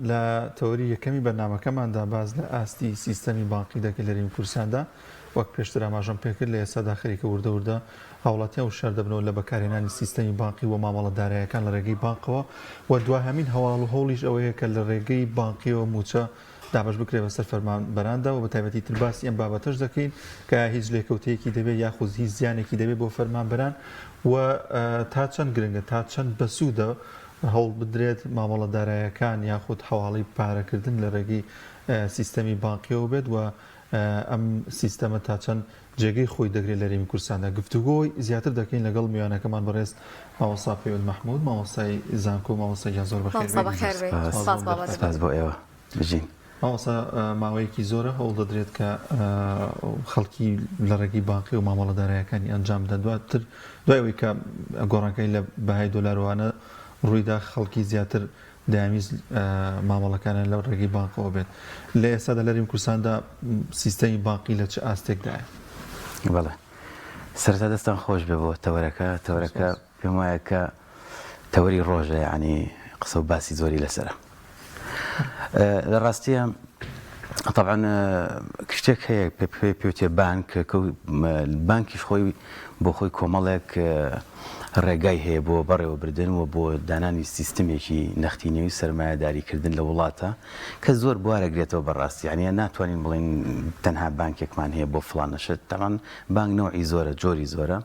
لە تەوەری یەکەمی بەرنامەکەماندا باس لە ئاستی سیستەمی بانقی دەکەین لە هەرێمی کوردستاندا، وەک پێشتر ئاماژەم پێکرد لە ئێستادا خەریکە وردە وردە هاوڵاتیان وشیار دەبنەوە لە بەکارهێنانی سیستەمی بانقی و مامەڵە دارایەکان لە ڕێگەی بانقەوە و دواهەمین هەواڵ و هەوڵیش ئەوەیە کە لە ڕێگەی بانقیەوە مووچە دابەش بکرێت بەسەر فەرمانبەراندا و بەتایبەتی تر باسی ئەم بابەتەش دەکەین کە هیچ لێکەوتەیەکی دەبێت یاخود هیچ زیانێکی دەبێت بۆ فەرمانبەران و تا چەند گرنگە تا چەند بەسوودە هەوڵ بدرێت مامەڵە دارایەکان یاخود حەواڵەی پارەکردن لە ڕێگەی سیستەمی بانقیەوە بێت و ئەم سیستەمە تا چەند جێگەی خۆی دەگرێت لە هەرێمی کوردستاندا گفتوگۆی زیاتر دەکەین لەگەڵ میوانەکەمان بەڕێز مامۆستا پەیوەند مەحمود مامۆستای زانکۆ مامۆستا گیان زۆر بەخێر بێی. سپاس بۆ ئێوە بژین. مامۆستا ماوەیەکی زۆرە هەوڵ دەدرێت کە خەڵکی لە ڕێگەی بانقی و مامەڵە دارایەکانی ئەنجام بدەن دواتر دوای ئەوەی کە گۆڕانکاری لە بەهای دۆلاروانە ڕوویدا خەڵکی زیاتر دەیانویست مامەڵەکانیان لە ڕێگەی بانقەوە بێت. لە ئێستادا لە هەرێمی کوردستاندا سیستەمی بانقی لە چ ئاستێکدایە؟ بەڵێ. سەرەتا دەستان خۆش بێ بۆ تەوەرەکە. تەوەرەکە پێم وایە کە تەوەری ڕۆژە یانی قسە و باسی زۆری لەسەرە. لە ڕاستیە طبعا شتێک هەیە پێ پێوتێ بانک بانکیش خۆی بۆ خۆی کۆمەڵێک ڕێگای هەیە بۆ بەڕێوەبردن و بۆ دانانی سیستمێکی نەختینەی و سەرمایەداریکردن لە وڵاتە کە زۆر بوارەگرێتەوە بەڕاستی یعنی ناتوانین بڵێن تەنها بانکێکمان هەیە بۆ فڵانە شت تەمان بانک نەوعی زۆرە جۆری زۆرە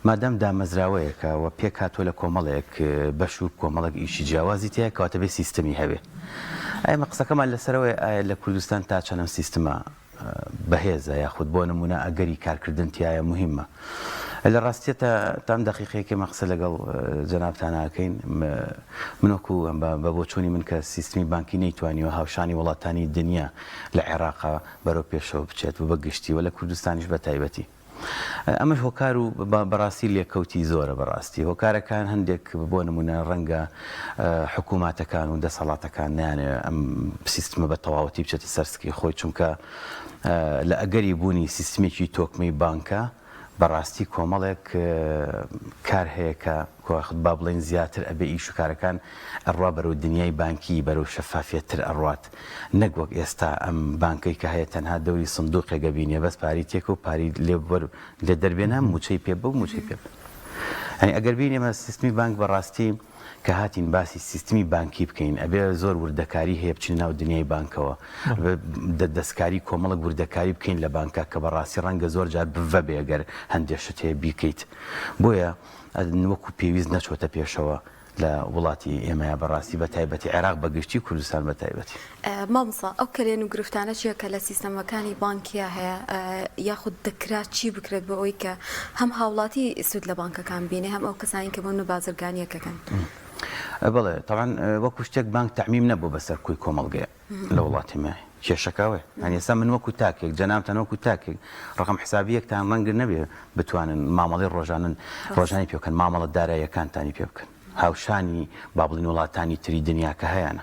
مادام دامەزراوەیەکە و پێکهاتووە لە کۆمەڵێک بەش و کۆمەڵێک ئیشی جیاوازی تیایە کەواتە بێ سیستمی هەبێ ئێمە قسەکەمان لەسەرەوەی ئایا لە کوردستان تا چەند ئەم سیستمە بەهێزە یاخود بۆ نمونە ئەگەری کارکردن تایە مهمە لە ڕاستیە تا تام دەقیقەیەک ئێمە قسە لەگەڵ جەنابتان ئەکەین من وەکو بە بۆچوونی من کە سیستمی بانکی نەیتوانیوە هاوشانی وڵاتانی دنیا لە عێراقا بەرەو پێشەوە بچێت و بە گشتی و لە کوردستانیش بە تایبەتی ئەمەش هۆکار و بەڕاستی لێکەوتی زۆرە بەڕاستی هۆکارەکان هەندێک بۆ نمونە ڕەنگە حکووماتەکان و دەسەڵاتەکان نیانەوێ ئەم سیستمە بە تەواوەتی بچێتە سەر سکی خۆی چونکە لە ئەگەری بوونی سیستمێکی تۆکمەی بانکە بەڕاستی کۆمەڵێک کار هەیە کە کۆخت با بڵێن زیاتر ئەبێ ئیش و کارەکان ئەڕوا بەرەو دنیای بانکی بەرەو شەفافیەت تر ئەڕوات نەک وەک ئێستا ئەم بانکەی کە هەیە تەنها دەوری سندوقێک ئەبینێ بەس پارەی تێکە و پارەی لێ وەر لێ دەربێنە موچەی پێ بە و موچەی پێ بە یانی ئەگەر بین ئێمە سیستمی بانک بەڕاستی کە هاتین باسی سیستمی بانکی بکەین ئەبێ زۆر وردەکاری هەیە بچینە ناو دنیای بانکەوە دەستکاری کۆمەڵک وردەکاری بکەین لە بانکە کە بەڕاستی ڕەنگە زۆر جار بڤە بێ گەر هەندێ شت هەیە بیکەیت بۆیە وەکو پێویست نەچۆتە پێشەوە لە وڵاتی ئێمەیا بەڕاستی بە تایبەتی عێراق بە گشتی و کوردستان بە تایبەتی. مامۆستا ئەو کەلێن و گرفتانە چیە کە لە سیستەمەکانی بانکیا هەیە یاخود دەکرا چی بکرێت بۆ ئەوەی کە هەم هاوڵاتی سوود لە بانکەکان بینێ هەم ئەو کەسانی کە بۆ بازرگانیەکەکەن؟ بەڵێ تەبعەن وەکو شتێک بانک تەعمیم نەبوو بەسەر کۆی کۆمەڵگەیە لە وڵاتی مە کێشەکە ئەوەیە یانی ئێستا من وەکو تاکێک جەنابتان وەکو تاکێک ڕقم حسابیەکتان ڕەنگە نەبێ بتوانن مامەڵەی ڕۆژانن ڕۆژانی پێ بکەن مامەڵە داراییەکانتانی پێ بکەن هاوشانی با بڵین وڵاتانی تری دنیا کە هەیانە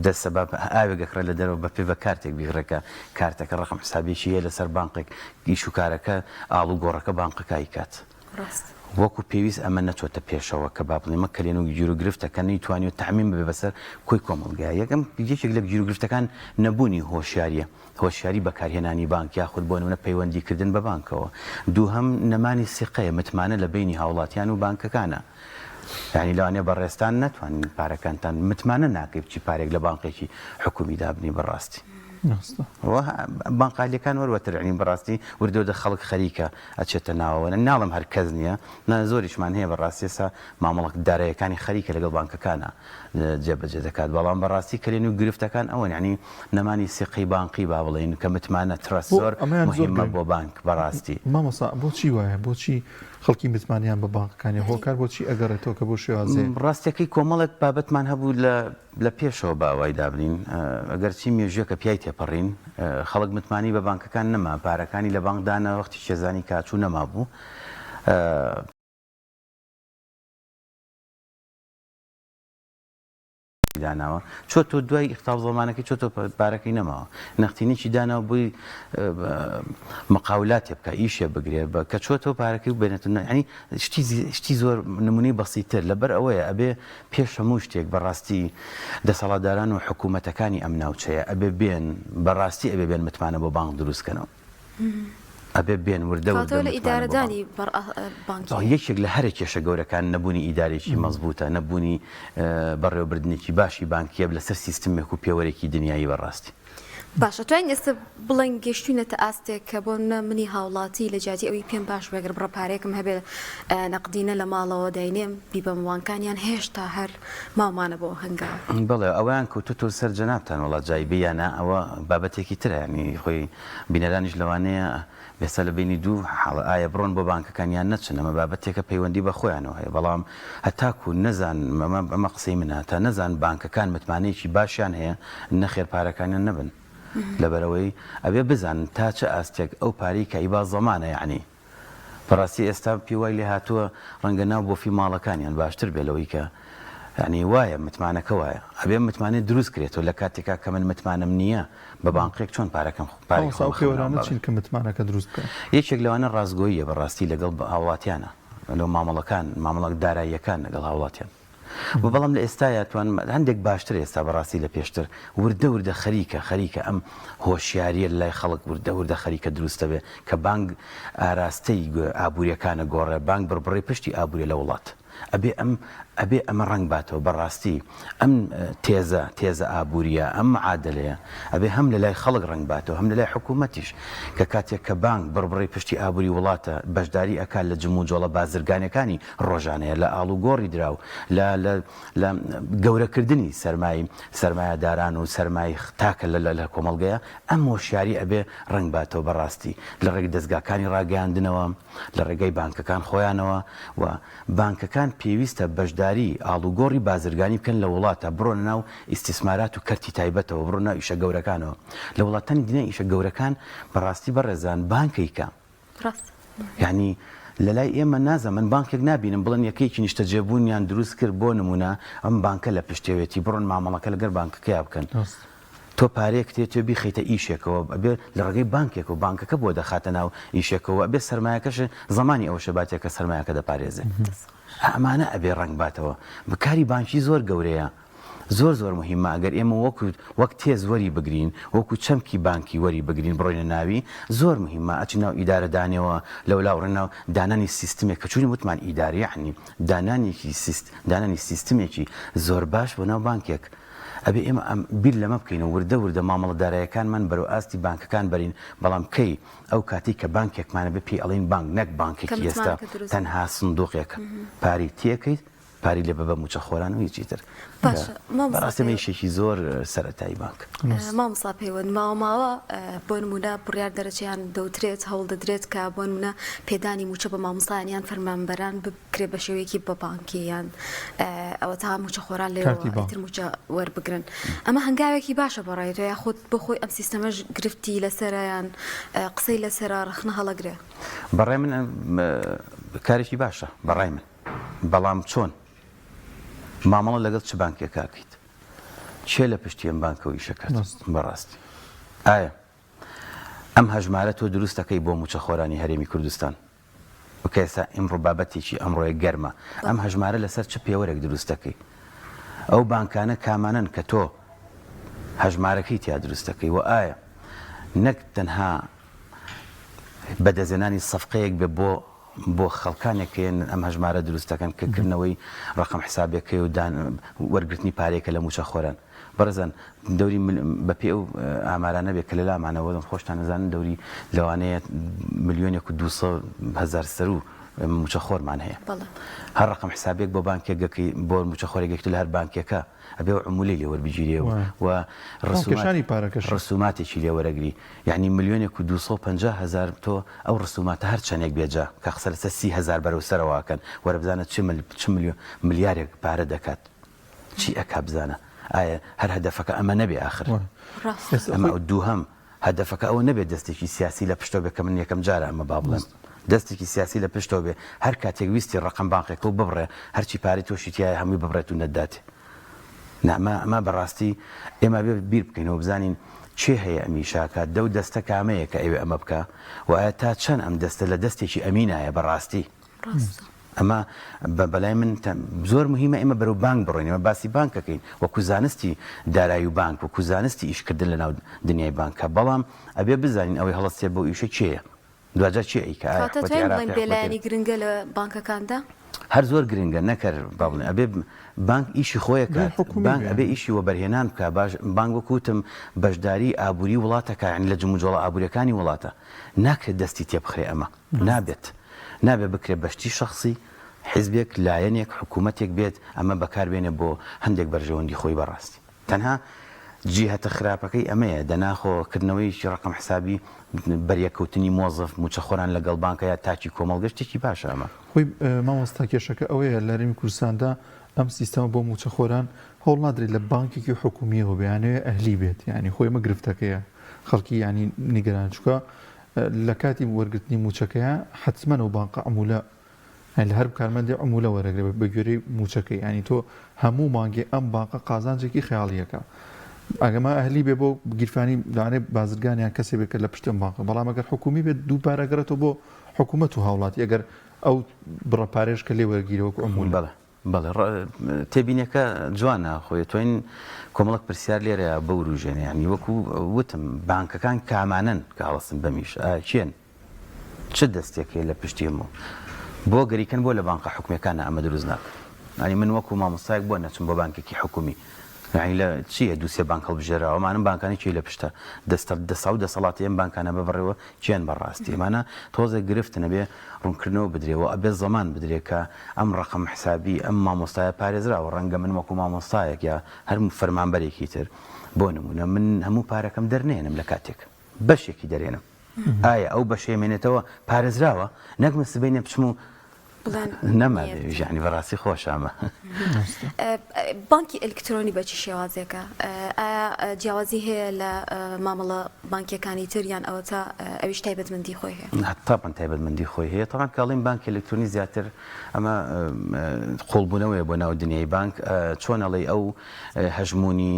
دەسە بە ئاوێک ئەکڕێ لە دەرەوە بە پێ بە کارتێک بیکڕێ کە کارتەکە ڕقم حسابیەکی هەیە لەسەر بانقێک ئیش و کارەکە ئاڵوگۆڕەکە بانقەکە ئەیکات. ڕاستە. وەکو پێویست ئەمە نەچۆتە پێشەوە کە با بڵێین ئەمە کەلێن و گیروگرفتە کە نەیتوانیوە تەعمیم ببێ بەسەر کۆی کۆمەڵگایا. یەکەم یەکێک لە گیروگرفتەکان نەبوونی هۆشیاریە، هۆشیاری بەکارهێنانی بانک یاخود بۆ نمونە پەیوەندی کردن بە بانکەوە. دووهەم نەمانی سیقەیە، متمانە لە بەینی هاوڵاتیان و بانکەکانە. یانی لەوانەیە بەڕێزتان نەتوانن پارەکانتان متمانە ناکەی بچی پارێک لە بانقێکی حکومی دابنی بەڕاستی. بانقالیەکان وەروەتر یانی بەڕاستی وردە وردە خەڵک خەریکە ئەچێتە ناوەوە ناڵێم هەر کەس نییە نا زۆریشمان هەیە بەڕاستی ئێستا مامەڵە دارایەکانی خەریکە لەگەڵ بانکەکانە جێبەجێ دەکات بەڵام بەڕاستی کەلێن و گرفتەکان ئەوەن یانی نەمانی سیقەی بانقی با بڵێین کە متمانە trust بۆ زۆر ئەمەیان زۆر مهمە گرنگ بۆ بانک بەڕاستی. مامۆستا بۆچی وایە بۆچی خەڵکی متمانەیان بە بانقەکان نیە هۆکار بۆچی ئەگەڕێتەوە کە بەو شێوازەیە؟ ڕاستیەکەی کۆمەڵێک بابەتمان هەبوو لە لە پێشەوە با وای دابنین ئەگەرچی مێژوویەکە پیای تێپەڕین خەڵک متمانەی بە بانکەکان نەما پارەکانی لە بانک دانا وەختی شێزانی کاچوو نەمابوو. داناوە چۆتۆ دوای اخطار زەمانەکەی چۆتۆ پارەکەی نەماوە نەختینێکی داناوە بۆی مقاولاتێ بکە ئیشێ بگرێ بە کە چۆتەوە پارەکەی و بێنێتە ینی شتی شتی زۆر نمونەی بەسیتر لەبەر ئەوەیە ئەبێ پێش هەموو شتێک بەڕاستی دەسەڵاتداران و حکوومەتەکانی ئەم ناوچەیە ئەبێ بێن بەڕاستی ئەبێ بێن متمانە بۆ بانق دروستکەنەوە. ئەبێ بێن وردە وردە متمانە بۆ بانک. یەکێک لە هەرە کێشە گەورەکان نەبوونی ئیدارێکی مەزبووتە، نەبوونی بەڕێوەبردنێکی باشی بانکییە لەسەر سیستمێک و پێوەرێکی دنیایی بەڕاستی. باشە توانین ئێستا بڵێین گەیشتوینەتە ئاستێک کە بۆ نمونە منی هاوڵاتی لە جیاتی ئەوەی پێم باش بێ گەر بڕە پارەیەکم هەبێ نەقدینە لە ماڵەوە داینێم بیبەم بانکان یان هێشتا هەر ماومانە بۆ هەنگاو؟ بەڵێ ئەوەیان کەوتۆتەوە سەر جەنابتان وەڵا جای بێ یا نا ئەوە بابەتێکی ترە یانی خۆی بینەرانیش لەوانەیە ئێستا لە بەینی دوو حاڵە ئایا بڕۆن بۆ بانکەکان یان نەچن ئەمە بابەتێکە پەیوەندی بە خۆیانەوە هەیە بەڵام هەتاکو نەزان ئەمە ئەمە قسەی منە هەتا نەزان بانکەکان متمانەیەکی باشیان هەیە نەخێر پارەکانیان نەبن لەبەرئەوەی ئەبێ بزانن تا چ ئاستێک ئەو پارەی کە ئیبا زەمانە یەعنی بەڕاستی ئێستا پێ وای لێ هاتووە ڕەنگە ناو بۆفی ماڵەکانیان باشتر بێ لەوەی کە یانی وایە متمانەکە وایە ئەبێ متمانەی دروست کرێتەوە لە کاتێکا کە من متمانەم نییە بە بانقێک چۆن پارەکەم پارەی مامۆستا خۆم ئەو بخەمە ناو پێوەرانە بابەت چین کە متمانەکە دروست بکەن؟ یەکێک لەوانە ڕاستگۆییە بەڕاستی لەگەڵ هاوڵاتیانە لەو مامەڵەکان مامەڵە داراییەکان لەگەڵ هاوڵاتیان. و بەڵام لە ئێستایا توانم هەندێک باشترە ئێستا بەڕاستی لە پێشتر وردە وردە خەریکە خەریکە ئەم هۆشیاریە لای خەڵک وردە وردە خەریکە دروست دەبێ کە بانک ئاراستەی ئابووریەکانە گۆڕێ بانک بڕبڕەی پشتی ئابووریە لە وڵات ئەبێ ئەم ئەبێ ئەمە ڕەنگ باتەوە بەڕاستی ئەم تێزە تێزە ئابووریە ئەم معادلەیە ئەبێ هەم لە لای خەڵک ڕەنگ باتەوە هەم لە لای حکوومەتیش کە کاتێک کە بانک بڕبڕەی پشتی ئابووری وڵاتە بەشداری ئەکات لە جموجۆڵە بازرگانیەکانی ڕۆژانەیە لە ئاڵوگۆڕی دراو، لە لە لە گەورەکردنی سەرمای سەرمایەداران و سەرمای تاکە لە لە کۆمەڵگەیە، ئەم هۆشیاری ئەبێ ڕەنگ باتەوە بە ڕاستی لە ڕێگ دەزگاکانی ڕاگەیاندنەوە، لە ڕێگای بانکەکان خۆیانەوە و بانکەکان پێویستە بەشداری ئاڵوگۆڕی بازرگانی بکەن لە وڵاتە بڕۆنە ناو ئیستیسمارات و کەرتی تایبەتەوە بڕۆنە ناو ئیشە گەورەکانەوە لە وڵاتانی دنیای ئیشە گەورەکان بەڕاستی بەڕێزان بانکێکە ڕاستە. یانی لەلای ئێمە نازانم من بانکێک نابینم بڵێن یەکەیەکی نیشتەجێبوونیان دروست کرد بۆ نموونە ئەم بانکە لە پشتێوێتی بڕۆن مامەڵەکە لەگەر بانکەکەیا بکەن تۆ پارەیەکت هەیە تۆ بیخەیتە ئیشێکەوە ئەبێ لە ڕێگەی بانکێکەوە بانکەکە بۆ دەخاتە ناو ئیشێکەوە ئەبێ سەرمایەکەش زەمانی ئەوەشە باتێ کە سەرمایەکە دەپارێزێ ئەمانە ئەبێ ڕەنگ باتەوە کاری بانکی زۆر گەورەیە زۆر زۆر موهیمە ئەگەر ئێمە وەکو وەک تێز وەری بگرین وەکو چەمکی بانکی وەری بگرین بڕۆینە ناوی زۆر موهیمە ئەچین ناو ئیدارە دانێوە لەولاو ڕێ ناو دانانی سیستمێک کە چوین وتمان ئیدارە یەعنی دانانێکی سیست دانانی سیستمێکی زۆر باش بۆ ناو بانکێک ئەبێ ئێمە ئەم بیر لەمە بکەینەوە وردە وردە مامەڵە دارایەکانمان بەرەو ئاستی بانکەکان بەرین بەڵام کەی ئەو کاتەی کە بانکێکمان ئەبێ پێی ئەڵێین بانک نەک کە بانکێکی ئێستا متمانەکە دروست بێت. تەنها سندوقێکە پارەی تێکەیت پارەی لێ بەبە موچە خۆران و هیچی تر. باشە مامۆستا بەڕاستی ئەمە پەیوەند. ئیشێکی زۆر سەرەتایی بانک. مامۆستا پەیوەند ماوە ماوە بۆ نمونە بڕیار دەرەچێ یان دەوترێت هەوڵ دەدرێت کە بۆ نمونە پێدانی موچە بە مامۆستایان یان فەرمانبەران بکرێت بە شێوەیەکی بە بانکی یان ئەوەتا موچە خۆران لێوە کارتی بانک. ئیتر موچە وەربگرن ئەمە هەنگاوێکی باشە بە ڕای تۆ یاخود بۆ خۆی ئەم سیستەمەش گرفتی لەسەرە یان قسەی لەسەرە ڕەخنە هەڵەگرێ؟ بەڕای من کارێکی باشە بەڕای من. بەڵام چۆن؟ مامەڵە لەگەڵ چ بانکێکا ئەکەیت؟ کێ لە پشتی ئەم بانکەوە ئیش ئەکات؟ بەڕاستی ئایا ئەم هەژمارە تۆ دروست ئەکەی بۆ مووچەخۆرانی هەرێمی کوردستان؟ کە ئێستا ئیمڕۆ بابەتێکی ئەمڕۆیە گەرمە، ئەم هەژمارە لەسەر چ پێوەرێک دروست دەکەی؟ ئەو بانکانە کامانەن کە تۆ هەژمارەکەی تیا دروست دەکەی؟ وە ئایا نەک تەنها بەدەستهێنانی سەفقەیەک بێ بۆ بۆ خەڵکانێک کە یەن ئەم هەژمارە دروست دەکەن کە کردنەوەی ڕەقەم حسابێکەی و دان وەرگرتنی پارەیەکە لە مووچەخۆران. بەڕێزان دەوری بە پێی ئەو ئامارانە بێ کە لە لامانەوە خۆشتان ئەزانن دەوری لەوانەیە ملیۆنێک و 200 هەزار سەروو مووچەخۆرمان هەیە. هەر ڕەقەم حسابێک بۆ بانکێک گەکەی بۆ مووچەخۆرێک گەکەیت لە هەر بانکێکە ئەبێ ئەو عمولەی لێ وەربگیرێ و و ڕسوماتی پارەکەشی. ڕسوماتێکی لێ وەرەگری یەعنی ملیۆنێک و 250 هەزار تۆ ئەو ڕسوماتە هەر چەنێک بێ جا کە قسە لەسەر 30 هەزار بەرەو سەرەوە ئەکەن وەرە بزانە چ مل چ ملیۆن ملیارێک پارە دەکات چی ئەکا بزانە ئایا هەر هەدەفەکە ئەمە نەبێ ئاخر ئەمە ئەو دووهەم هەدەفەکە ئەوە نەبێت دەستێکی سیاسی لە پشتەوە بێ کە من یەکەم جارە ئەمە با بڵێم دەستێکی سیاسی لە پشتەوە بێ هەر کاتێک ویستی ڕەقەم بانقێکە و ببڕێ هەرچی پارەی تۆشی تیایە هەمووی ببڕێت و نەتداتێ. نا ئەمە ئەمە بەڕاستی ئێمە بێ بیر بکەینەوە بزانین کێ هەیە ئەم ئیشە ئەکات دەو دەستە کامەیە کە ئەیوێ ئەمە بکا و ئایا تا چەند ئەم دەستە لە دەستێکی ئەمینایە بەڕاستی ڕاستە. ئەمە بە بەلای من زۆر مهمە ئێمە بەرەو بانک بڕۆین ئێمە باسی بانک ئەکەین وەکو زانستی دارایی و بانک وەکو زانستی ئیشکردن لەناو دنیای بانکا بەڵام ئەبێ بزانین ئەوەی هەڵەستێ بەو ئیشە کێیە دواجار کێ ئەیکا ئایا کەواتە حکومەتی توانین عێراقی بڵێین حکومەتی بێلایەنی گرنگە لە بانکەکاندا؟ هەر زۆر گرنگە نەک هەر با بڵێین ئەبێ بانک ئیشی خۆی بێ ئەکات حکومی بانک بێ ئەبێ ئیشی وەبەرهێنان بکا باش بانک وەکو وتم بەشداری ئابووری وڵاتەکا یانی لە جموجۆڵە ئابووریەکانی وڵاتە ناکرێت دەستی تێبخرێ ئەمە نابێت نابێت بکرێت بە شتی شەخسی حیزبێک لایەنێک حکوومەتێک بێت ئەمە بەکار بێنێ بۆ هەندێک بەرژەوەندی خۆی بەڕاستی تەنها جیهەتە خراپەکەی ئەمەیە دەنا خۆ کردنەوەیەکی ڕەقەم حسابی بەریەککەوتنی مۆزەف موچەخۆران لەگەڵ بانکە یا تاکی کۆمەڵگە شتێکی باشە ئەمە. خۆی مامۆستا کێشەکە ئەوەیە لە هەرێمی کوردستاندا ئەم سیستەمە بۆ موچەخۆران هەوڵ نادرێت لە بانکێکی حکومیەوە بێ یانەوێ ئەهلی بێت یانی خۆی ئەمە گرفتەکەیە خەڵکی یانی نیگەران چونکە لە کاتی وەرگرتنی موچەکەیان حەتمەن ئەو بانقە عمولە یانی لە هەر کارمەندێ عمولە وەرەگرێ بە گوێرەی موچەکەی یانی تۆ هەموو مانگێ ئەم بانقە قازانجێکی خەیاڵیەکە ئەگەما ئەهلی بێ بۆ گیرفانی لەوانەیە بازرگان یان کەسێ بێ کە لە پشت ئەم بانقە بەڵام ئەگەر حکومی بێت دووبارە گەڕێتەوە بۆ حکوومەت و هاوڵاتی ئەگەر ئەو بڕە پارێش کە لێ وەرگیرە وەکو عمولە. بەڵێ بەڵێ تێبینیەکە جوانە خۆی توین کۆمەڵک پرسیار لێرەیە بوروژێنێ یانی وەکو وتم بانکەکان کامانەن کە هەڵەسن بەمیش کێن چ دەستێک هەیە لە پشتی هەموو بۆ گەریکەن بۆ لە بانقە حکومیەکانە ئەمە دروست ناکەن یانی من وەکو مامۆستایەک بۆ نەچم بۆ بانکێکی حکومی یانی لە چییە دوو سێ بانک هەڵبژێراوە ئەمانە بانکانە کێی لە پشتە دەستە دەسا و دەسەڵاتی ئەم بانکانە بەبڕێوە کێن بەڕاستی ئەمانە تۆزێک گرفتن ئەبێ ڕوونکردنەوە بدرێ و ئەبێ زەمان بدرێ کە ئەم ڕەقەم حسابی ئەم مامۆستایە پارێزراوە ڕەنگە من وەکو مامۆستایەک یا هەر فەرمانبەرێکی تر بۆ نمونە من هەموو پارەکەم دەرنێنم لە کاتێک بەشێکی دەرێنم ئایا ئەو بەشەی مێنێتەوە پارێزراوە نەک من سبەینێ بچم و نەما بێ ژانی بەڕاستی خۆشە ئەمە. بانکی ئەلکترۆنی بە چی شێوازێکە؟ ئایا جیاوازی هەیە لە مامەڵە بانکیەکانی تر یان ئەوەتا ئەویش تایبەتمەندی خۆی هەیە؟ تەبعەن تایبەتمەندی خۆی هەیە تەبعەن کە ئەڵێین بانکی ئەلکترۆنی زیاتر ئەمە قوڵبوونەوەیە بۆ ناو دنیای بانک چۆن ئەڵێی ئەو هەژموونی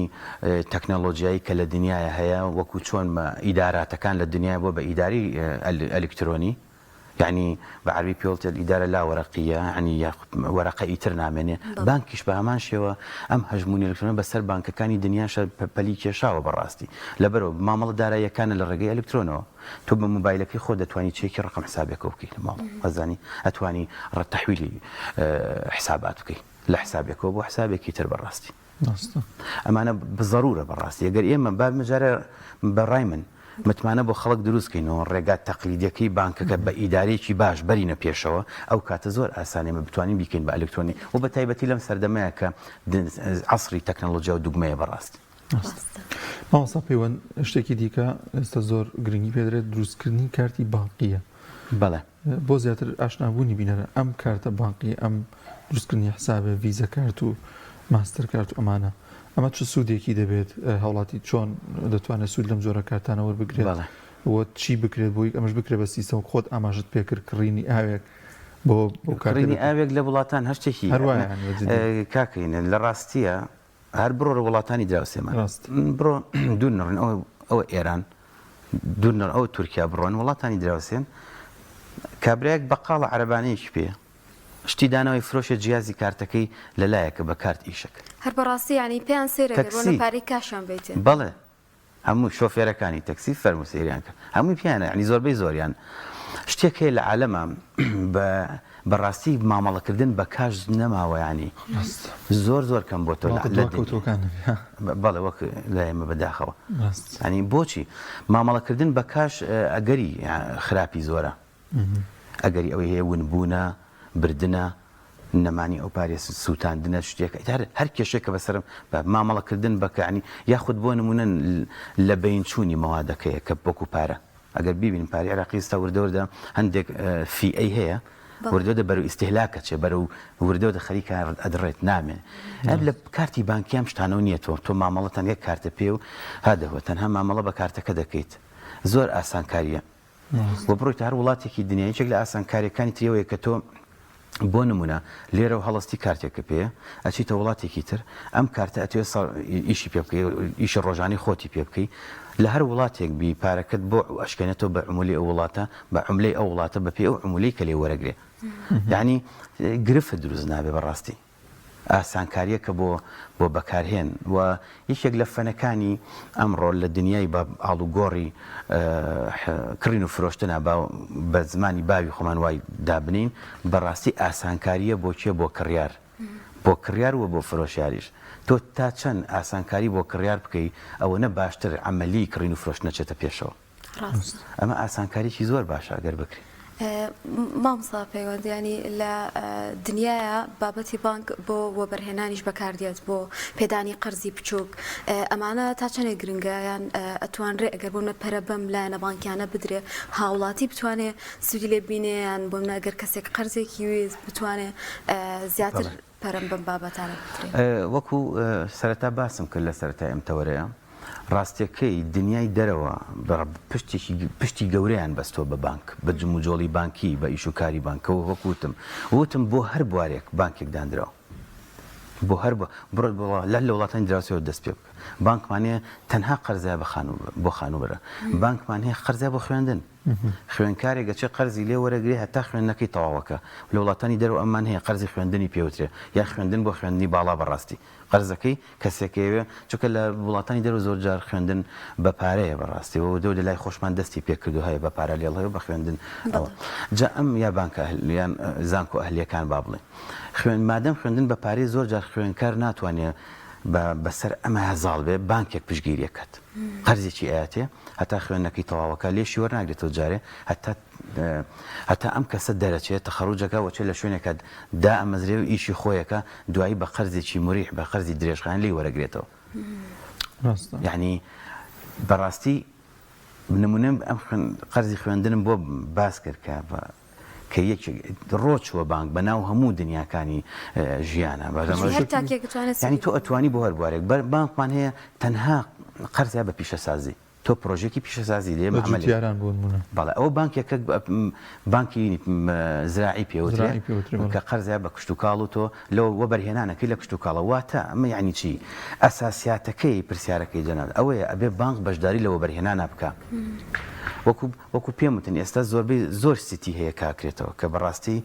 تەکنەلۆجیایی کە لە دنیایا هەیە وەکو چۆن ئیداراتەکان لە دنیای بووە بە ئیداری ئەلکترۆنی یەعنی بە عەرەبی پێی وترێت الادارە لا ورقیە یەعنی یاخود وەرەقە ئیتر نامێنێ بانکیش بە هەمان شێوە ئەم هەژموونی ئەلکترۆنیە بەسەر بانکەکانی دنیاشە پەلی کێشاوە بەڕاستی لەبەرئەوە مامەڵە داراییەکانە لە ڕێگەی ئەلکترۆنەوە تۆ بە مۆبایلەکەی خۆت دەتوانی چێکی ڕەقەم حسابێکەوە بکەی لە ماڵەوە ئەزانی ئەتوانی تەحویلی حسابات بکەی لە حسابێکەوە بۆ حسابێکی تر بەڕاستی ئەمانە زەرورە بەڕاستی ئەگەر ئێمە با مجارە بەڕای من متمانە بۆ خەڵک دروست کەین و ڕێگا تەقلیدیەکەی بانکەکە بە ئیدارەیەکی باش بەرینە پێشەوە ئەو کاتە زۆر ئاسانە ئێمە بتوانین بیکەین بە ئەلکترۆنی و بە تایبەتی لەم سەردەمەیە کە عەسری تەکنەلۆجیا و دوگمەیە بەڕاستی. مامۆستا پەیوەند شتێکی دیکە ئێستا زۆر گرنگی پێدرێت دروستکردنی کارتی بانقیە. بەڵێ. بۆ زیاتر ئاشنابوونی بینەران ئەم کارتە بانقیە ئەم دروستکردنی حسابە ڤیزە کارت و ماستەر کارت و ئەمانە ئەمە چ سوودێکی دەبێت هاوڵاتی چۆن دەتوانێت سوود لەم جۆرە کارتانە وەربگرێت و چی بکرێت بۆی ئەمەش بکرێت بە سیستەم خۆت ئاماژت پێکرد کڕینی ئاوێک بۆ کڕینی ئاوێک لە وڵاتان هەر شتێکی کاکەینە لە ڕاستیە هەر بڕۆ لە وڵاتانی دراوسێمان بڕۆ دوور نەڕۆن ئەوە ئێران دوور نەڕۆن ئەوە تورکیا بڕۆن وڵاتانی دراوسێن کابرایەک بەقاڵە عەرەبانەیەکی پێیە شتی داناوەی فرۆشێ جیازی کارتەکەی لەلایەکە بە کارت ئیشەکە. هەر بەڕاستی یانی پێیان سەیرە گەر بۆنە پارەی کاشیان بەیتێ. بەڵێ هەموو شۆفێرەکانی تەکسی فەرموو سەیریان کە هەمووی پیانە یانی زۆربەی زۆریان شتێک هەیە لە عالەما بە بەڕاستی مامەڵەکردن بە کاش نەماوە یانی زۆر زۆر کەم بۆتەوە لە دواکەوتووەکان بەڵێ وەک لای ئێمە بەداخەوە ینی بۆچی مامەڵەکردن بە کاش ئەگەری خراپی زۆرە ئەگەری ئەوەی هەیە ونبوونە، بردنە، نەمانی ئەو پارەیە، سووتاندنە، شتێک هەر هەر کێشەیەک کە بەسەرم بە مامەڵەکردن بە کە یانی یاخود بۆ نموونە لە بەین چوونی مەوادەکەیە کە وەکوو پارە ئەگەر بیبینین پارەی عێراقی ئێستا وردە وردە هەندێک فیئەی هەیە وردە وردە بەرەو ئیستیهلاک ئەچێ بەرەو وردە وردە خەریکە ئەدڕێت نامێنێ هەر لە کارتی بانکی ئەم شتانەوە نییە تۆ تۆ مامەڵەتان یەک کارتە پێ و هادەوە تەنها مامەڵە بە کارتەکە دەکەیت زۆر ئاسانکارییە. و بڕۆیتە هەر وڵاتێکی دنیا یەکێک لە ئاسانکاریەکانی تری ئەوەیە کە تۆ. بۆ نمونە لێرەوە هەڵەستی کارتێکە پێیە ئەچیتە وڵاتێکی تر ئەم کارتە ئەتوێ ئیشی پێ بکەی ئیشی ڕۆژانەی خۆتی پێ بکەی لە هەر وڵاتێک بی پارەکەت بۆ ئەشکێنێتەوە بە عمولی ئەو وڵاتە بە عملەی ئەو وڵاتە بە پێی ئەو عمولەی کە لێ وەرەگرێ یعنی گرفت دروست نابێ بەڕاستی ئاسانکارییەکە بۆ بۆ بەکارهێن و یەکێک لە فەنەکانی ئەمڕۆ لە دنیای بە ئاڵوگۆڕی کڕین و فرۆشتنا با بە زمانی باوی خۆمان وای دابنێین بەڕاستی ئاسانکارییە بۆ کێ بۆ کڕیار بۆ کڕیار و بۆ فرۆشیاریش تۆ تا چەند ئاسانکاری بۆ کڕیار بکەی ئەوەنە باشتر عەمەلی کڕین و فرۆشتن ئەچێتە پێشەوە. ڕاستە. ئەمە ئاسانکاریی زۆر باشە ئەگەر بکرێ. مامۆستا پەیوەند یانی لە دنیایا بابەتی بانک بۆ وەبەرهێنانیش بەکاردێت بۆ پێدانی قەرزی بچووک ئەمانە تا چەندێک گرنگە یان ئەتوانرێ ئەگەر بۆ منە پەرە بەم لایەنە بانکیانە بدرێ هاوڵاتی بتوانێ سوودی لێ ببینێ یان بۆ منە ئەگەر کەسێک قەرزێکی ویست بتوانێ زیاتر پەرەم بەم بابەتانە بدرێ. وەکو سەرەتا باسم کرد لە سەرەتای ئەم تەوەرەیە ڕاستیەکەی دنیای دەرەوە پشتێکی پشتی گەورەیان بەستوە بە بانک بە جموجۆڵی بانکی بە ئیش و کاری بانکەوە وەک وتم وتم بۆ هەر بوارێک بانکێک دانراوە بۆ هەر بڕۆ لە لە وڵاتانی دراوسێوە دەست پێ بکە بانکمان هەیە تەنها قەرزە بە خانوو بۆ خانووبەرە بانکمان هەیە قەرزە بۆ خوێندن خوێندکارێک ئەچێ قەرزی لێ وەرەگرێ هەتا خوێندنەکەی تەواوەکا. لە وڵاتانی دەرەوە ئەممان هەیە قەرزی خوێندنی پێ وترێ یا خوێندن بۆ خوێندنی باڵا بەڕاستی قەرزەکەی کەسێک ئەیەوێ چونکە لە وڵاتانی دەرەوە زۆر جار خوێندن بە پارەیە بەڕاستی و دەو لە لای خۆشمان دەستی پێ کردو هەیە بە پارە لێڵ هەیە و بە خوێندن ئەوە جا ئەم یا بانکە ئەهل یان زانکۆ ئەهلیەکان با بڵێین خوێن مادەم خوێندن بە پارەیە زۆر جار خوێندکار ناتوانێ بە بەسەر ئەمە زاڵ بێ بانکێک پشتگیری ئەکات قەرزێکی ئەیاتێ هەتا خوێندنەکەی تەواوەکا لێشی وەرناگرێتەوە جارێ هەتا هەتا ئەم کەسە دەرەچێ تەخەروجەکا وەچێ لە شوێنێکا دائەمەزرێ و ئیشی خۆیەکا دوایی بە قەرزێکی موریح بە قەرزی درێژخایەن لێی وەرەگرێتەوە ڕاستە. یەعنی بەڕاستی نمونەم ئەم خوێن قەرزی خوێندنم بۆ باس کرد کە کە یەکێک ڕۆچووە بانک بە ناو هەموو دنیاکانی ژیانە بە هەر تاکێک بتوانێت یانی تۆ ئەتوانی بۆ هەر بوارێک بەر بانکمان هەیە تەنها قەرزە بە پیشەسازی تۆ پرۆژێکی پیشەسازی لێ بە جوتیاران بۆ نمونە بەڵێ ئەوە بانکێکە بانکی زراعی پێوترێ کە قەرزە بە کشتوکاڵ و تۆ لەوە وەبەرهێنانەکەی لە کشتوکاڵە واتە ئەمە یعنی چی ئەساسیاتەکەی پرسیارەکەی جەناب ئەوەیە ئەبێ بانک بەشداری لە وەبەرهێنانا بکا وەکو وەکو پێم وتن ئێستا زۆربەی زۆر سیتی هەیە کاکرێتەوە کە بەڕاستی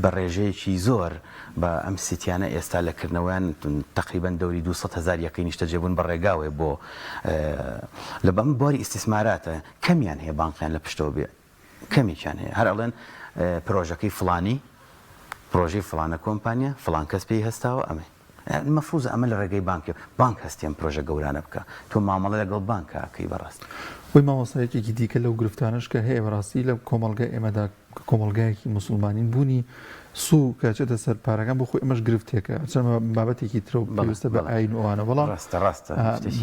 بە ڕێژەیەکی زۆر بە ئەم سیتیانە ئێستا لە کردنەوەیان تەقریبەن دەوری 200 هەزار یەکەی نیشتەجێبوون بە ڕێگاوەیە بۆ لە بەم بواری ئیستیسماراتە کەمیان هەیە بانقیان لە پشتەوە بێ کەمێکیان هەیە هەر ئەڵێن پرۆژەکەی فڵانی پرۆژەی فڵانە کۆمپانیا فڵان کەس پێی هەستاوە ئەمەی مەفروزە ئەمە لە ڕێگەی بانکێ بانک هەستی ئەم پرۆژە گەورانە بکا تۆ مامەڵە لەگەڵ بانکا ئەکەی بەڕاستی. وەی مامۆستا یەکێکی دیکە لەو گرفتانەش کە هەیە بەڕاستی لە کۆمەڵگای ئێمەدا کە کۆمەڵگایەکی موسڵمانین بوونی سوو کە ئەچێتە سەر پارەکان بۆ خۆی ئەمەش گرفتێکە هەرچەند ئەمە بابەتێکی ترە و پێویستە بە ئایین و ئەوانە بەڵام ڕاستە ڕاستە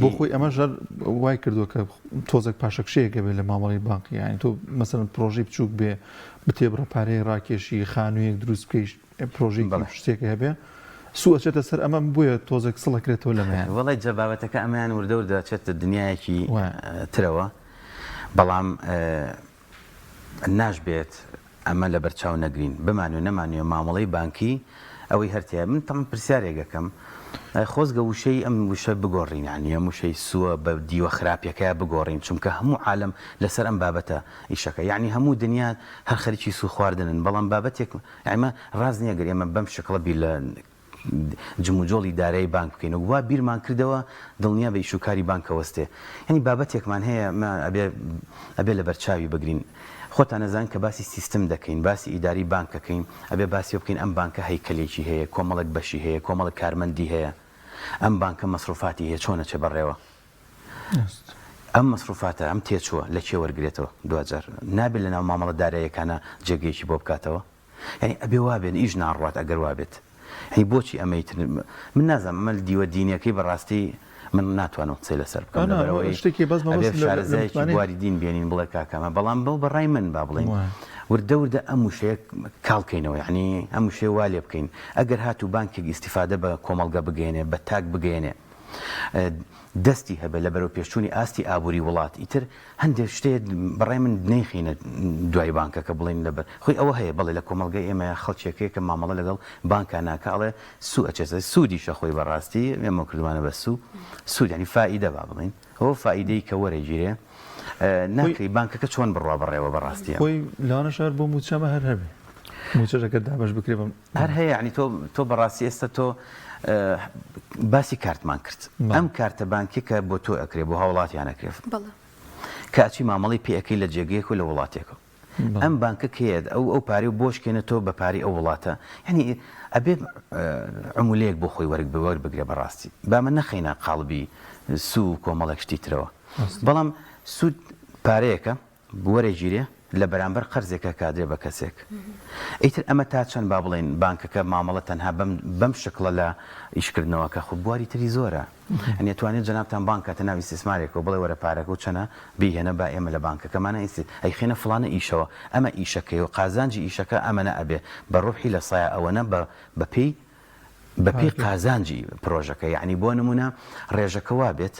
بۆ خۆی ئەمەش هەر وای کردووە کە تۆزێک پاشەکشەیەک هەبێ لە مامەڵەی بانقی یانی تۆ مەسەلەن پرۆژەی بچووک بێ بتێ بڕە پارەیەک ڕاکێشی خانوویەک دروست بکەی پرۆژەیەکی شتێک هەبێ سوو ئەچێتە سەر ئەمە بۆیە تۆزێک سڵ ئەکرێتەوە لەمەیان. وەڵای جا بابەتەکە ئەمەیان وردە وردە ئەچێتە دنیایەکی ترەوە بەڵام ناشبێت ئەمە لەبەرچاو نەگرین بمانوێ نەمانوێ مامەڵەی بانکی ئەوەی هەر تیایە من تەمەن پرسیارێک ئەکەم خۆزگە وشەی ئەم وشە بگۆڕین یانی ئەم وشەی سووە بە دیوە خراپیەکەیا بگۆڕین چونکە هەموو عالەم لەسەر ئەم بابەتە ئیشەکە یانی هەموو دنیا هەر خەریکی سوو خواردنن بەڵام بابەتێک ئەمە ڕاست نییە گەر ئێمە بەم شکڵە بیر لە جموجۆڵی دارایی بانک بکەین و وا بیرمان کردەوە دڵنیا بە ئیش و کاری بانک ئەوەستێ یانی بابەتێکمان هەیە ئەمە ئەبێ ئەبێ لەبەر چاوی بگرین خۆتان ئەزانن کە باسی سیستم دەکەین باسی ئیداری بانک ئەکەین ئەبێ باسی ئەوە بکەین ئەم بانکە هەیکەلێکی هەیە کۆمەڵێک بەشی هەیە کۆمەڵێک کارمەندی هەیە ئەم بانکە مەسروفاتی هەیە چۆن ئەچێ بەڕێوە ئەم مەسروفاتە ئەم تێچووە لە کێ وەرگرێتەوە دواجار نابێت لەناو مامەڵە داراییەکانا جێگەیەکی بۆ بکاتەوە یانی ئەبێ وابێت ئیش ناڕوات ئەگەر وابێت یانی بۆچی ئەمەی تر من نازانم ئەمە دیوە دینیەکەی بەڕاستی من ناتوانم قسەی لەسەر بکەم لەبەرئەوەی ئەبێ شارەزایەکی بواری دین بێنین بڵێ کاکە ئەمە بەڵام بەو بەڕای من با بڵێین وردە وردە ئەم وشەیە کاڵ کەینەوە یانی ئەم وشەیە وا لێ بکەین ئەگەر هاتوو بانکێک ئیستیفادە بە کۆمەڵگە بگەیەنێ بە تاک بگەیەنێ. دەستی هەبێ لە بەرەوپێشچوونی ئاستی ئابووری وڵات ئیتر هەندێک شتێ بەڕای من نەیخینە دوای بانکەکە بڵێین لەبەر خۆی ئەوە هەیە بەڵێ لە کۆمەڵگەی ئێمە خەڵکێک هەیە کە مامەڵە لەگەڵ بانکا ناکا ئەڵێ سوو ئەچێتە سوودیشە خۆی بەڕاستی ئێمە کردومانە بە سوو سوود یانی فائیدە با بڵێین ئەوە فائیدەی کە وەرەگیرێ ناکری بانکەکە چۆن بڕوا بەڕێوە بەڕاستی خۆی لەوانەش هەر بۆ مووچەمە هەر هەبێ مووچەش ئەگەر دابەش بکرێ بەم هەر هەیە یانی تۆ تۆ بەڕاستی ئێستا تۆ باسی کارتمان کرد ئەم کارتە بانکی کە بۆ تۆ ئەکرێ بۆ هاوڵاتیان ئەکرێ کە ئەچی مامەڵەی پێ ئەکەی لە جێگەیەک و لە وڵاتێکەوە ئەم بانکە کێیە ئەو ئەو پارەی و بۆشکێنە تۆ بە پارەی ئەو وڵاتە یعنی ئەبێ عمولەیەک بۆ خۆی وەرگ وەربگرێ بەڕاستی با من نەخەینە قاڵبی سوو و کۆمەڵێک شتی ترەوە بەڵام سوود پارەیەکە وەرەگیرێ لە بەرامبەر قەرزێکا کە ئەدرێ بە کەسێک. ئیتر ئەمە تا چەند با بڵێین بانکەکە مامەڵە تەنها بەم بەم شکڵە لە ئیشکردنەوە کە خۆ بواری تری زۆرە. یانی ئەتوانێت جەنابتان بانک کاتە ناو ئیستیسمارێکەوە بڵێ وەرە پارەکە و چەنە بیهێنە با ئێمە لە بانکەکەمانە ئیستی ئەیخەینە فڵانە ئیشەوە ئەمە ئیشەکەی و قازانجی ئیشەکە ئەمەنە ئەبێ بە ڕوبحی لە سایە ئەوەنە بە بە پێی بە پێی قازانجی پرۆژەکە یانی بۆ نمونە ڕێژەکە وابێت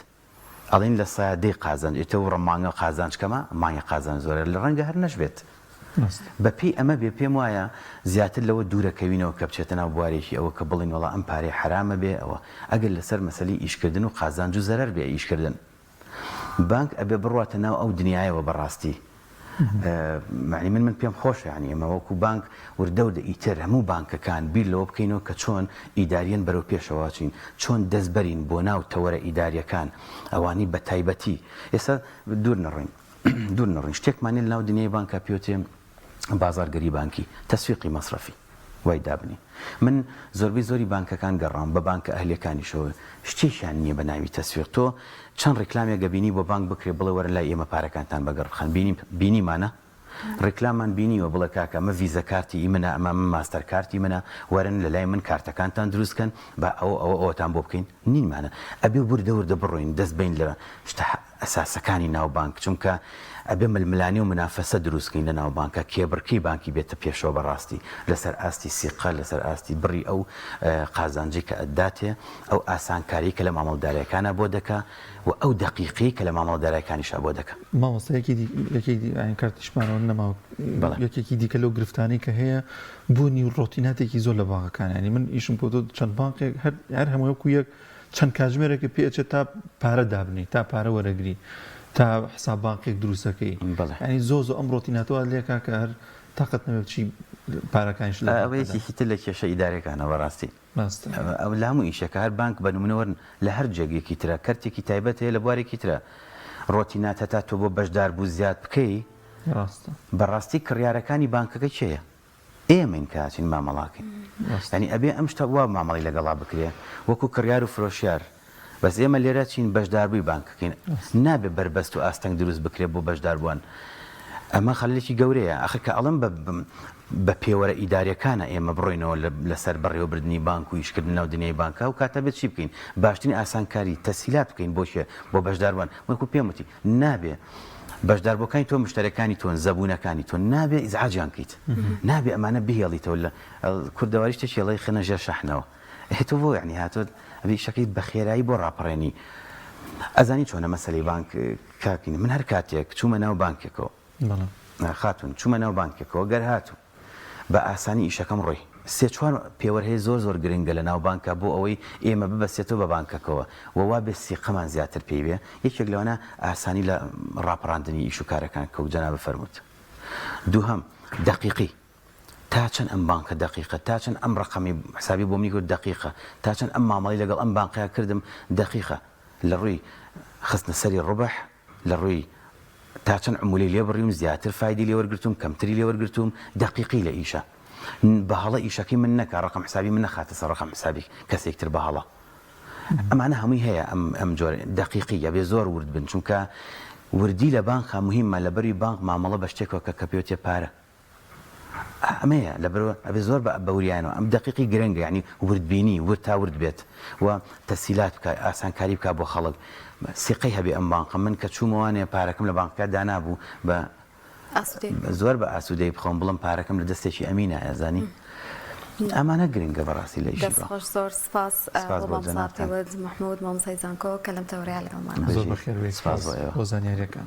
ئەڵێن لە سایە دەی قازانج ئیتر وڕە مانگە قازانج کەمە مانگە قازانج زۆرە لە ڕەنگە هەر نەشبێت بە پێی ئەمە بێ پێم وایە زیاتر لەوە دوورە کەوینەوە کە بچێتە ناو بوارێکی ئەوە کە بڵێن وەڵا ئەم پارەی حەرامە بێ ئەوە ئەگەر لەسەر مەسەلەی ئیشکردن و قازانج و زەرەر بێ ئیشکردن بانک ئەبێ بڕواتە ناو ئەو دنیایەوە بەڕاستی مەعنی من من پێم خۆشە یانی ئێمە وەکو بانک وردە وردە ئیتر هەموو بانکەکان بیر لەوە بکەینەوە کە چۆن ئیداریەن بەرەو پێشەوە چین چۆن دەست بەرین بۆ ناو تەوەرە ئیداریەکان ئەوانەی بە تایبەتی ئێستا دوور نەڕۆین دوور نەڕۆین شتێکمان نیە لەناو دنیای بانکا پێوترێ بازاڕگەری بانکی، تەسویقی مەسرەفی، وای دابنێی. من زۆربەی زۆری بانکەکان گەڕاوم، بە بانکە ئەهلیەکانیشەوە، شتێکیان نییە بە ناوی تەسویق. تۆ چەند ڕیکلامێک ئەبینی بۆ بانک بکرێ بڵێ وەرن لای ئێمە پارەکانتان بەگەڕ بخەن. بینیم، بینیمانە؟ ڕیکلاممان بینیوە بڵێ کاکە ئەمە ڤیزە کارتی ئی منە، ئەمە ئەمە ماستەر کارتی منە، وەرن لە لای من کارتەکانتان دروست کەن، با ئەوە ئەوە ئەوەتان بۆ بکەین. نینمانە. ئەبێ وردە وردە بڕۆین دەست بەین لە شتە ئەساسەکانی ناو بانک، چونکە ئەبێ ململانێ و منافەسە دروست کەین لە ناو بانکا، کێبڕکێی بانکی بێتە پێشەوە بەڕاستی لەسەر ئاستی سیقە، لەسەر ئاستی بڕی ئەو قازانجەی کە ئەتداتێ، ئەو ئاسانکاریەی کە لە مامەڵەدارایەکانا بۆ دەکا و ئەو دەقیقیەی کە لە مامەڵەدارایەکانیشا بۆ دەکا. مامۆستا یەکی دی یەکێک دی یانی کاتیشمانەوە نەماوە بەڵێ. یەکێکی دیکە لەو گرفتانەی کە هەیە بوونی ڕۆتیناتێکی زۆر لە بانقەکان یانی من ئیشم کردووە چەند بانقێک هەر هەر هەمووی وەکوو یەک چەند کاتژمێرێکت پێ ئەچێت تا پارە دابنێی تا پارە وەرەگری تا حساب بانقێک دروستەکەی بەڵێ. یانی زۆر زۆر ئەم ڕۆتیناتە وات لێکا کە هەر تاقەت نەبێ بچی پارەکانیشت لە ئەوە بانقە دابنێی. یەکێکی تر لە کێشە ئیداریەکانە بەڕاستی. ڕاستە. ئەوە لە هەموو ئیشێکە هەر بانک بە نمونە وەرن لە هەر جێگەیەکی ترە کەرتێکی تایبەت هەیە لە بوارێکی ترە ڕۆتینات هەتا تۆ بۆ بەشداربوو زیاد بکەی ڕاستە. بەڕاستی کڕیارەکانی بانکەکە کێیە؟ ئێمەین کە ئەچین مامەڵاکەین یانی ئەبێ ئەم شتە وا مامەڵەی لەگەڵا بکرێ وەکو کڕیار و فرۆشیار بەس ئێمە لێرە چین بەشداربووی بانکەکەین نابێ بەربەست و ئاستەنگ دروست بکرێ بۆ بەشداربووان ئەمە خەلەلێکی گەورەیە ئەخر کە ئەڵێم بە بە پێوەرە ئیداریەکانە ئێمە بڕۆینەوە لەسەر بەڕێوەبردنی بانک و ئیشکردن ناو دنیای بانکا و کاتە بێت چی بکەین باشترین ئاسانکاری تەسهیلات بکەین بۆ کێ بۆ بەشداربووان وەکو پێم وتی نابێ بەشداربووەکانی تۆ مشتەرەکانی تۆن زەبوونەکانی تۆن نابێ ئیزعاجیان بکەیت نابێ ئەمانە بهێڵیتەوە لە کوردەواری شتێکی ئەڵێ خەنە ژێر شەحنەوە ئێ تۆ بۆ یعنی هاتۆت ئەبێ ئیشەکەی بە خێرایی بۆ ڕاپەڕێنی ئەزانی چۆنە مەسەلەی بانک کاکین من هەر کاتێک چوومە ناو بانکێکەوە خاتوون چوومە ناو بانکێکەوە گەر هاتوو بە ئاسانی ئیشەکەم ڕۆی. سێ چوار پێوەر هەیە زۆر زۆر گرنگە لە ناو بانکا بۆ ئەوەی ئێمە ببەستێتەوە بە بانکەکەوە و وا بێ سیقەمان زیاتر پێی بێ، یەکێک لەوانە ئاسانی لە ڕاپەڕاندنی ئیش و کارەکان کە وەک جەنابت فەرمووت. دووهەم، دەقیقی. تا چەند ئەم بانکە دەقیقە، تا چەند ئەم ڕەقەمەی حسابی بۆ منی کرد دەقیقە، تا چەند ئەم مامەڵەی لەگەڵ ئەم بانقەیا کردم دەقیقە لە ڕووی خستنە سەری ڕوبح، لە ڕووی تا چەند عمولەی لێ بڕیوم زیاتر فایدەی لێ وەرگرتووم کەمتری لێ وەرگرتووم دەقیقی لە ئیشە بە هەڵە ئیشەکەی من نەکا ڕەقەم حسابی من نەخاتە سەر ڕەقەم حسابی کەسێک تر بە هەڵە ئەمانە هەمووی هەیە ئەم ئەم جۆرە دەقیقی ئەبێ زۆر ورد بن چونکە وردی لە بانقا مهمە لەبەروی بانق مامەڵە بە شتێکەوە کە کە پێوتێ پارە ئەمەیە لەبەرئەوە ئەبێ زۆر بە بەوریانەوە ئەم دەقیقی گرنگە یانی وردبینی ورد تا ورد بێت و تەسهیلات بکا ئاسانکاری بکا بۆ خەڵک سیقەی هەبێ ئەم بانقە من کە چوومەوانێ پارەکەم لە بانقەکە دانابوو بە ئاسوودەی زۆر بە ئاسوودەی بخەوم بڵێم پارەکەم لە دەستێکی ئەمینایە زانی. ئەمانە گرنگە بەڕاستی لە ئیشی دەست خۆش زۆر سپاس سپاس بۆ بۆ مامۆستا جەنابتان. پەیوەند محمود مامۆستای زانکۆ کە لەم تەوەرەیا لەگەڵمانە. زۆر بەخێر بێی سپاس سپاس بۆ ئێوە. بۆ زانیاریەکان.